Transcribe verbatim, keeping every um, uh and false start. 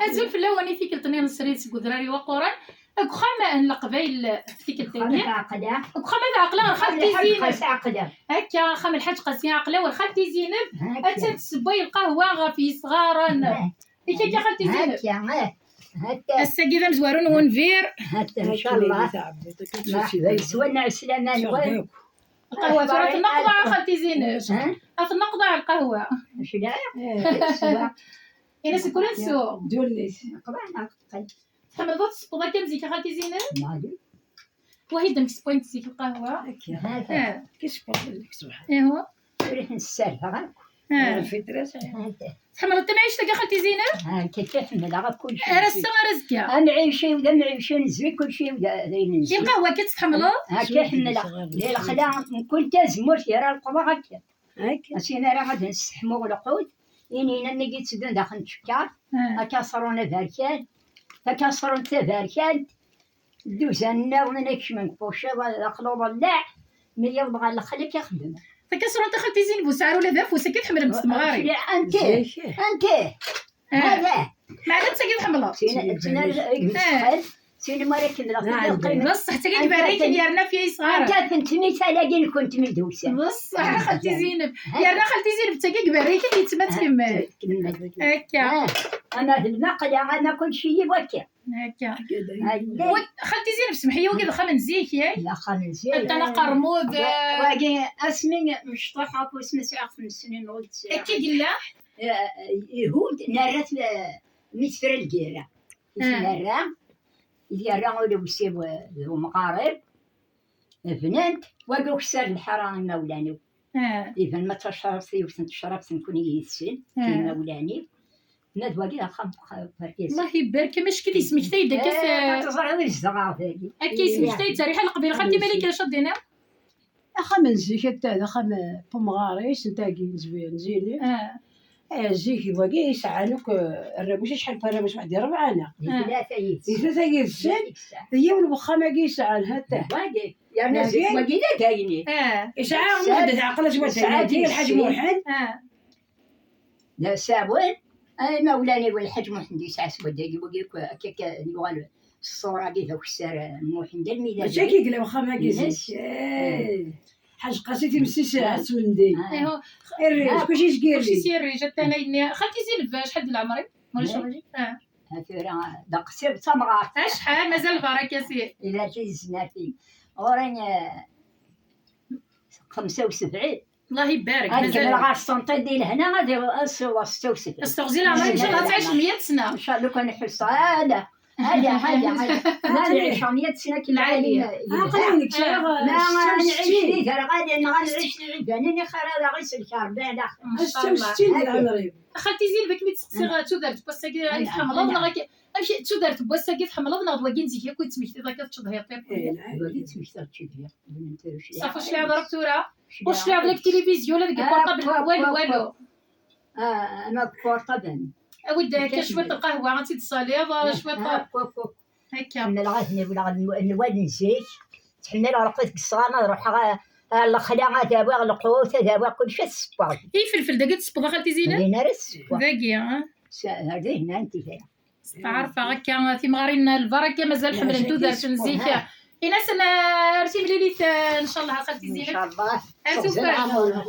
Azul fell-awen. I tikkelt-nni n srid seg udrar-iw aquran, deg uxxam n Leqbayel, tikkelt-agi. Deg uxxam ad ɛeqleɣ ɣer xalti Zineb. Akka, axxam Lḥaǧ Qasi, ɛeqleɣ ɣer xalti Zineb. Attan tessewway lqahwa ɣef yisɣaren. Akka, akka, xalti Zineb. Ass-agi d amezwaru n wunbir. Ncallah. Merḥba yes-wen, ɛeslama-nwen. Lqahwa tura tenneqḍaɛ, xalti Zineb. Ad tenneqḍaɛ lqahwa. Ini-as kul ad nsew. Tḥemmleḍ ad tesseṭṭeḍ akka am zik, a xalti Zineb? Wahi d amek sewwayent zik lqahwa. Akka. Ah. Kis pa zik ṣṣbeḥ. Ihwa. Ur ten-sserfeɣ akk. Ah. Tḥemmleḍ tamɛict-agi, a xalti Zineb? Ah, akka, akka ḥemmleɣ akk kullec. Ar ass-a, ar azekka. Amɛic-iw d amɛic n zik, kullec-iw d, d ayen n zik. I lqahwa akka tt-tḥemmleḍ? Akka ḥemmleɣ. Di lexla, mkul tazemmurt yerra leqḍeɣ akka. Akken ara ad nesseḥmu lqut, inin am wigi itteddun daxel n tcekkart, akaṣrun aberkan, takaṣrunt taberkant, dduzan nniḍen ad kecmen deg tucciḍ, d aqluḍ llaɛ, mi yewweḍ ɣer lexla ad ixeddem. Takaṣrunt, a xalti Zineb, ur tesɛi ara ula d afus, akka i tḥemmlem s temɣarin. Anta? Anta? Hada. Meɛna d tagi tḥemmleḍ? Sin, sin ara, eh, sin mara kemmleɣ. Bṣeḥ d tagi iberriken yerna f yisɣaren. Anta tentmi talagi nkent mi d-usan. Bṣeḥ, a xalti Zineb. Yerna xalti Zineb d tagi iberriken yetma tkemmel. Tkemmel. Akka. Ah, ama d lmaqla, ama kulci i wakka. Akka. Xalti Zineb, semḥ-iyi, wagi d axxam n zik, yak? D axxam n zik. Atan aqermud, eh, wagi asmi mecṭuḥ akk, asmi sɛiɣ xems snin ur d-sɛiɣ. Akka i yella? Eh, ihud, nerra-t, eh, mi tefra lgirra. I t-nerra, i t-yerra ulewsi d umɣarib, bnan-t, wagi ukessar lḥara imawlan-iw. Iban ma d tacrabt, yiwet n tecrabt nekkni yid-sen, imawlan-iw. Ma d wagi d axxam n argaz. Allah ibarek, ama acku yesmektay-d akka. Eh, ma teẓriḍ i zedɣeɣ dagi. Akka yesmektay-d Riḥa Leqbayel, xalti Malika, acu ad d-tiniḍ? Axxam n zik, atta d axxam n umɣar-is, n tagi, n Zbi-, n Zili. Ah. Eh, zik, d wagi i yesɛan akk, eh, rramuc, acḥal n warramuc, waḥed i rebɛa, neɣ? Di tlata yid-sen. Di tlata yid-sen, d yiwen n wexxam-agi yesɛan, hatta. D wagi. Yerna zik wagi d agayni. Ah. Yesɛa Muḥend At Ɛqel, azwaj n Lḥaǧ Muḥend. Ah. D asawen, ay imawlan-iw, Lḥaǧ Muḥend yesɛa s waddagi, wagi akk, akka, akka, yuɣal ṣṣura-agi d akessar, eh, Muḥend, almi d mačči akka i yella wexxam-agi zik. Eh. Ḥaǧ Qasi timessis, eh, asmendi. Irrij, kulci s yirrij. Kulci s yirrij, attan ayenni. Xalti Zineb, acḥal di leɛmer-im? Ulac aɣilif? Ah. Ha tura, d aqsir d tamɣart. Acḥal, mazal lbaraka si. Ila tiznatin. Ɣur-i, eh, xemsa u sebɛin. Allah ibarek, ad mazal kemmleɣ ɣer ṣṣenṭi di lehna, ad iw-, ad siwḍeɣ setta u sebɛin. Asteɣzi leɛmer, incallah ad tɛic meyya sna. Incallah, lukan ḥusseɣ, ala, ala, ala, ala. Ma nɛic meyya sna, kem lɛali. Aql-awen deg sɛiɣ, ma setta u settin. Nɛic di derɣalen, neɣ ad nɛic di iɛidanen, i xir ad aɣ-iselk Rebbi daxel. Setta u settin di leɛmer-iw. Xalti Zineb, akken i d-seqsiɣ, tudert n wass-agi i tḥemmleḍ, neɣ akka, amek, tudert n wass-agi tḥemmleḍ, neɣ d wagi n zik akk i d-tesmektiḍ akka teččeḍ hiṭ? Eh, d wagi i d-smektiɣ, teččiḍ hiṭ. Ṣafi, ur cliɛeḍ ara tura? Ur cliɛeḍ la deg tilivizyu, la deg portable, walu, walu. Ah, ana deg portable. Awi-d akka cwiṭ n lqahwa, ad tt-id-tsaliḍ, cwiṭ. Akka. Ḥemmleɣ ad newleɣ n-, nwal n zik. Ttḥemmileɣ lqut deg ṣṣɣan, ad ruḥeɣ a-, ar lexla, ad awiɣ lqut, ad awiɣ kullec, ad ssewweɣ. Ifelfel dagi tessewweḍ, a xalti Zineb? Din ara ssewweɣ. Dagi, ah? Ar dihin, anti kra. Steɛṛfeɣ akka, timɣarin n lbaraka mazal ḥemmlent tudert n zik. Ini-asen, ah, ar timlilit, ah, ncallah, a xalti Zineb. Ncallah. Ar tufat. Ncallah.